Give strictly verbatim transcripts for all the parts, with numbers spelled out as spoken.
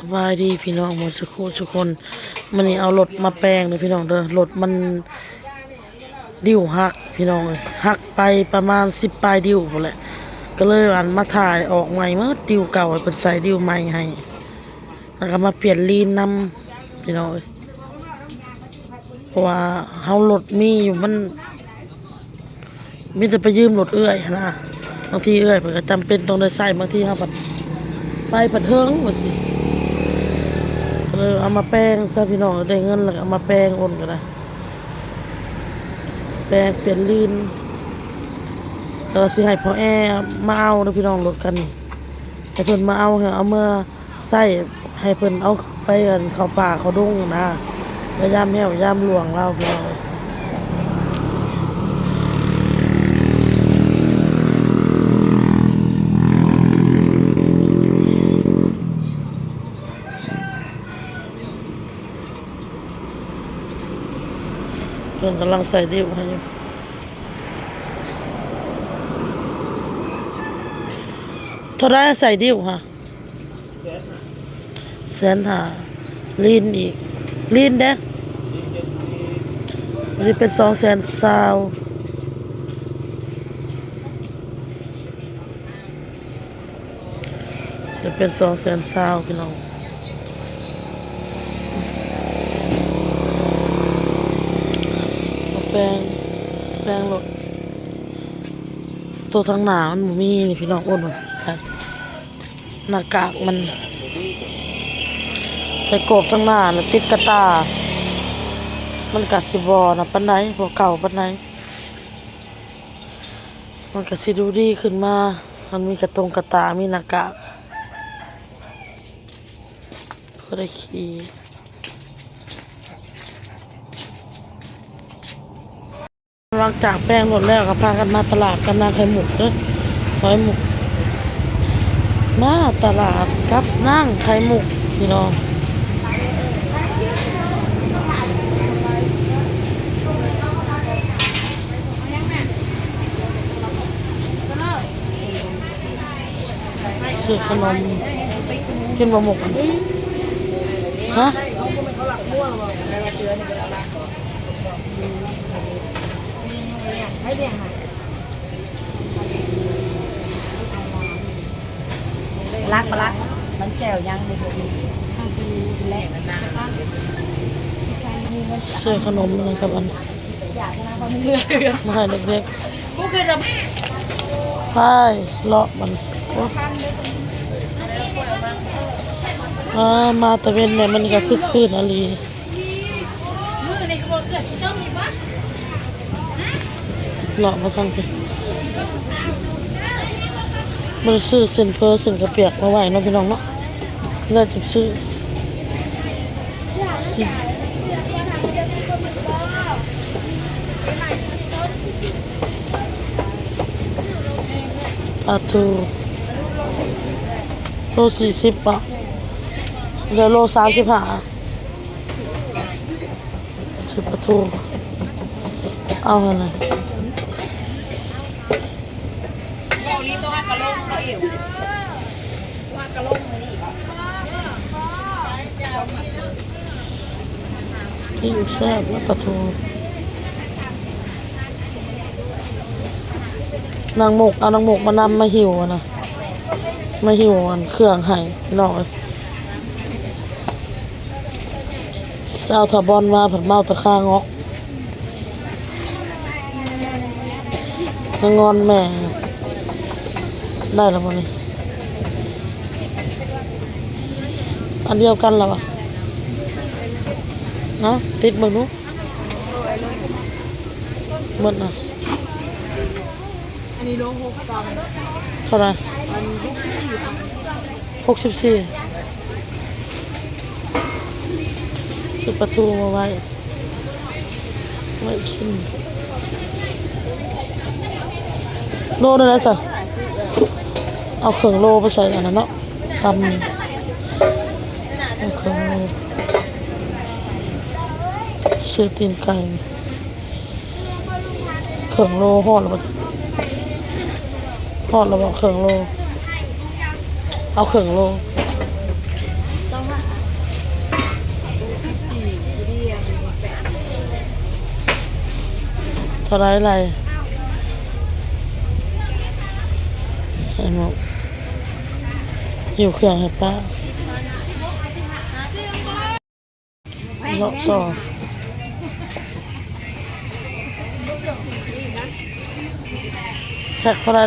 สบายดีพี่น้องหมดสุขุสุคน มื้อนี้เอารถมาแปลงเด้อพี่น้องเด้อ รถมันดิ้วหักพี่น้องเอ้ย หักไปประมาณสิบปลายดิ้วพู้นแหละ ก็เลยอันมาถ่ายออกใหม่หมด ดิ้วเก่าให้เพิ่นใส่ดิ้วใหม่ให้ แล้วก็มาเปลี่ยนลีนนำพี่น้องเอ้ย เพราะว่าเฮารถมีอยู่มัน มีแต่ไปยืมรถเอื้อยหั้นนะ บางทีเอื้อยเพิ่นก็จำเป็นต้องได้ใช้ บางทีเฮาผัดไปผัดเฮิงว่าสิ เลยเอามาแปลงซะพี่น้อง ได้เงินแล้วก็เอามาแปลงโอนก็ได้ แปลงเปลี่ยนลีน แล้วก็สิให้พ่อแอมาเอาเด้อพี่น้อง รถคันนี้ ให้เพิ่นมาเอา ให้เอาเมือ ใช้ให้เพิ่นเอาไปอันเข้าป่าเข้าดงนะ ไปยามแห้งยามหลวงลาวพี่น้อง เพิ่นกำลังใส่ดิ้วให้อยู่ เท่าไรใส่ดิ้วฮะ แสนห้า ลีนอีก ลีนเด้ อันนี้เป็นสองแสนซาว จะเป็นสองแสนซาวพี่น้อง มาแปลง แปลงรถ ตัวทางหน้ามันบ่มีนี่พี่น้อง โอนว่าสิใส่ หน้ากากมัน ใส่กรอบทางหน้าแล้วติดกระตา มันกะสิบ่นะปานใด บ่เก่าปานใด มันกะสิดูดีขึ้นมา มันมีกระตงกระตา มีหน้ากาก พอได้ขี่ หลังจากแปลงรถแล้วก็พากันมาตลาดกับนางไข่มุกเด้อ ไข่มุก มาตลาดกับนางไข่มุกพี่น้อง ซื้อขนม กินบ่หมกอัน ฮะ รักบ่รัก มันแซวยังบ่ฮู้ แลก ซื้อขนมนะครับอัน มาให้เด็ก กูคือระ ๆ ไปเลาะมัน โอ้ เออ มาตะเวนเนี่ยมันก็คึกคืนอะลี มือในครัวเกิดที่ต้องมีปะ เลาะมาทางไปมันซื้อเส้นเฟอเส้นกะเปียกมาไว้เนาะพี่น้องเนาะ แล้วจึงซื้อ ปลาทู โลสี่สิบปะ เดี๋ยวโลสามสิบห้า ซื้อปลาทู เอาหั่นน่ะ เกาหลีต้องหักกะโหลกเขาเอวหักกะโหลกมานี่ ปิ้งแซ่บนะปลาทู นางหมก เอานางหมกมานำมาหิ้วอะนะ มาหิ้วอันเครื่องให้พี่น้องเอ้ย สาวทาบอนมาผัดเมาตะคางอก นางงอนแม่ ได้แล้วบ่นี่ อันเดียวกันแล้ววะ นะ ติดเบิ่งดู หมดนะ อันนี้โลหกกรัม เท่าไหร่ อันนี้หกสิบสี่ หกสิบสี่ ซื้อปลาทูมาไว้ ไว้กิน โลนึงแล้วจ้ะ เอาเครื่องโลไปใส่อันนั้นเนาะ ตำ เอาเครื่องโล ซื้อตีนไก่ เครื่องโลฮอดแล้วบ่ ฮอดแล้วบ่เครื่องโล เอาเครื่องโล เท่าไรไร ไข่มุก หิ้วเครื่องให้ป้า เลาะต่อ แพ็คเท่าไร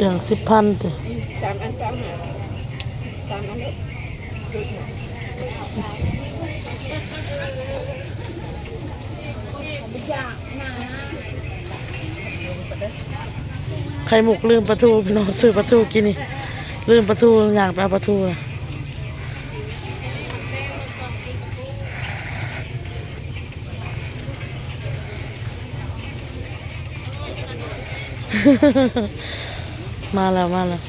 อย่างสิบพันติ สามอันสามห้า สามอันเด้อ ไข่มุกลืมปลาทู พี่น้อง ซื้อปลาทูกินนี่ ลืมปลาทู ย่างไปเอาปลาทูอะ มาแล้ว มาแล้ว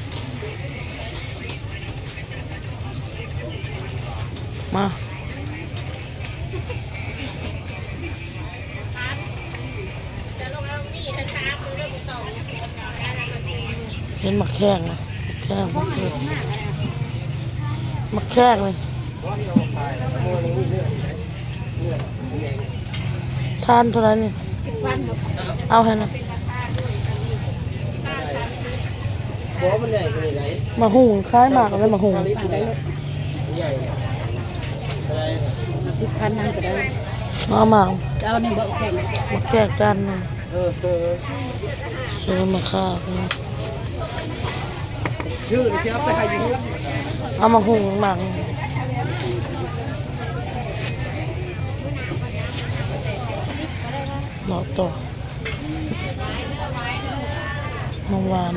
มา เห็นหมากแข้งนะ หมากแข้ง หมากแข้ง หมากแข้งเลย ทานเท่าไหร่นี่ เอาให้นะ บ่ มันใหญ่ขนาดไหน มาหุงคล้ายหมากเลย มาหุง ใหญ่ อะไร สิบพันนั่นก็ได้ มาหมาก จะเอานี่บ่แข็ง มาแขกจานหนึ่ง เออ เออ ซื้อมาค่ะ ชื่อเดี๋ยวจะเอาไปให้อยู่ เอามาหุงหมาก เลาะต่อ น้ำหวาน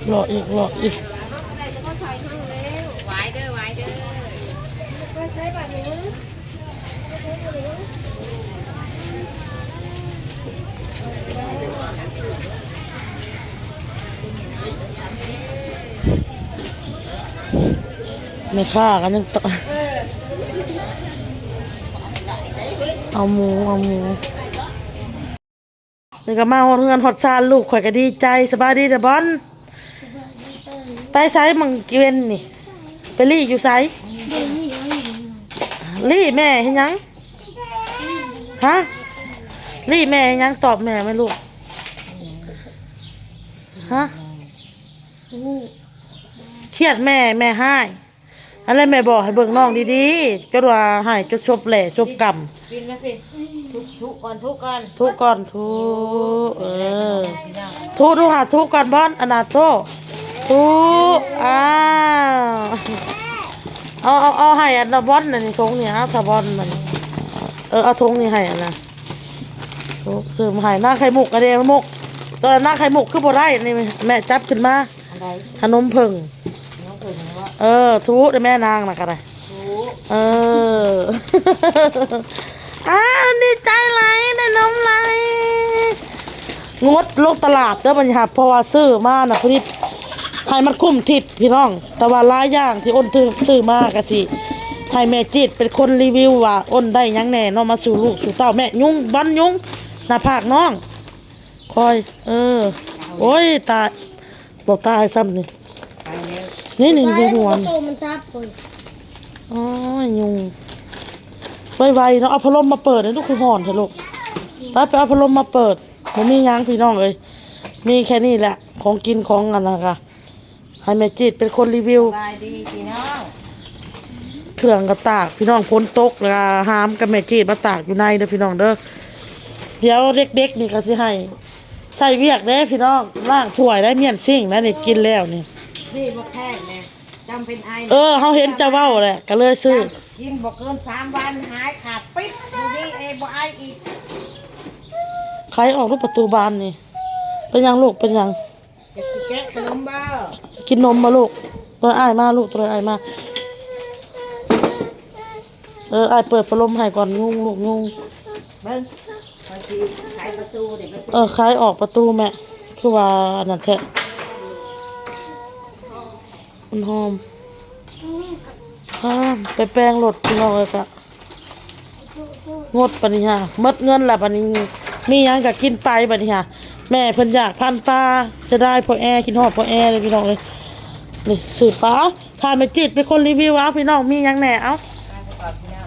เลาะอีก เลาะอีก แม่ค้ากันยังตะ เอาหมู เอาหมู นี่ก็มาฮอดเฮือนฮอดซาน ลูกข่อยก็ดีใจ สบายดีเด้อบอล ไปไสมังกิเวนนี่ ไปลี่อยู่ไส ลี่แม่เฮ็ดหยัง ฮะ ลี่แม่เฮ็ดหยัง ตอบแม่ไหมลูก ฮะ เครียดแม่ แม่ฮ้าย อันนั้นแม่บอกให้เบิ่งน้องดีๆ จนว่าฮ้ายจนซบแหล่ซบกำ ปีนมาสิ ทุ ทุก่อน ทุก่อน ทุก่อน ทุ เออ ทุดูหา ทุก่อนบอล อันน่ะ โต ทุ อ้าว เอา เอา เอาให้อันน่ะบอลน่ะนี่ ทงนี่ เอาถ้าบอลมัน เออ เอาทงนี่ให้อันน่ะ ทุ ซื้อมาให้นางไข่มุก อันเดียวมุก ตอนนั้นนางไข่มุกคือบ่ได้ นี่แม่จับขึ้นมา อันใด ขนมเผิ่ง น้องเผิ่งว่า เออ ทุเด้อแม่นางน่ะก็ได้ ทุ เออ อ้าว ดีใจหลาย ได้นมหลาย งดลงตลาดเด้อบัดนี้ค่ะ เพราะว่าซื้อมาน่ะ ผลิตให้มันคุ้มทิศพี่น้อง แต่ว่าหลายอย่างที่อ้นซื้อมาก็สิให้แม่จีดเป็นคนรีวิวว่าอ้นได้หยังแหน่เนาะ มาสู่ลูกสู่เต้า แม่ยุง บันยุง หน้าผากน้อง คอย เออ โอ้ย ตาย บ่ตายซ้ำนี่ ไปแล้ว นี่ นี่ ไป นี่หัว มัน นี่ โตมันจับเลย โอ้ย ยุง ไวๆเนาะ เอาพัดลมมาเปิดให้ลูก คือฮ้อนแท้ลูก ไป ไปเอาพัดลมมาเปิด บ่มีหยังพี่น้องเอ้ย มีแค่นี้แหละ ของกินของอันนั้นค่ะ ให้แม่จีดเป็นคนรีวิว สบายดีพี่น้อง เครื่องก็ตากพี่น้อง ฝนตกแล้วก็หามกับแม่จีดมาตากอยู่ในเด้อพี่น้องเด้อ เดี๋ยวเด็กๆนี่ก็สิให้ใส่เวียกเด้พี่น้อง ล้างถ้วยได้ เมี้ยนซิ่งได้นี่ กินแล้วนี่ นี่บ่แพงแน่ จำเป็นไอ เออ เฮาเห็นเจ้าเว้าแหละ ก็เลยซื้อ กินบ่เกินสามวันหายขาดปิ๊บ บ่มีเอ บ่ไออีก ไขออกลูกประตูบานนี่ เป็นหยังลูก เป็นหยัง อยากสิแกะขนมบ่ กินนมบ่ลูก ตัวอ้ายมาลูก ตัวอ้ายมา เออ อ้ายเปิดพัดลมให้ก่อน ยุงลูก ยุง เบิ่ง มันสิไขประตูเด้ มัน เออ ไขออกประตูแม่ คือว่าอันนั้นแท้ มันหอม อ่า ไปแปรงรถพี่น้องเอ้ยกะ งดบัดนี้ฮะ หมดเงินละบัดนี้ มีหยังก็กินไปบัดนี้ฮะ แม่เพิ่นอยากพันปลา เสียดายพ่อแอ คิดฮอดพ่อแอเลยพี่น้องเอ้ย นี่ซื้อปลา เอ้า พาแม่จิตเป็นคนรีวิว เอ้า พี่น้อง มีหยังแหน่ เอ้า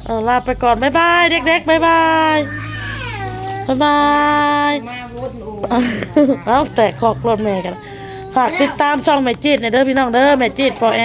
เออ ลาไปก่อน บ๊ายบาย เด็กๆ บ๊ายบาย บ๊ายบาย มาวนโอ้ เอ้า แตกคอกรถแม่กัน ฝากติดตามช่องแม่จิตหน่อยเด้อพี่น้องเด้อ แม่จิตพ่อแอ